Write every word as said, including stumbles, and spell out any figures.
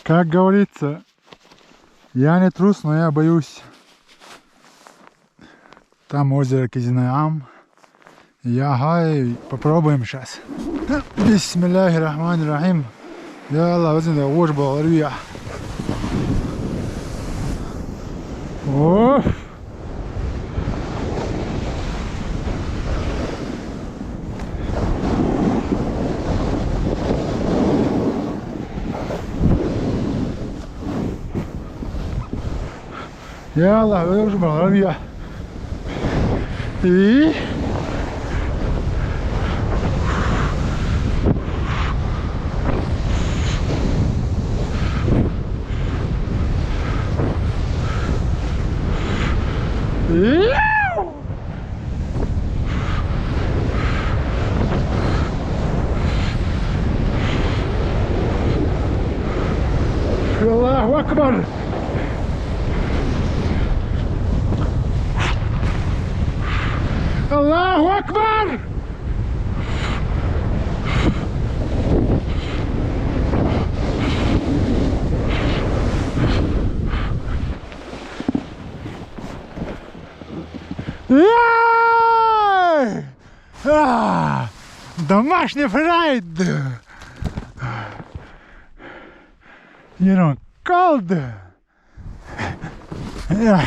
Как говорится, я не трус, но я боюсь. Там озеро Кизинаям. Я, ай, попробуем сейчас. Бисмилляхи рахмани рахим. Я Аллах, возьми, да, уж был, рвя. О! يلا، يلا، شوف العربية. إيه؟ إيه؟ الله أكبر. الله أكبر. Ай! А, домашний фрайд! You know, cold! Yeah.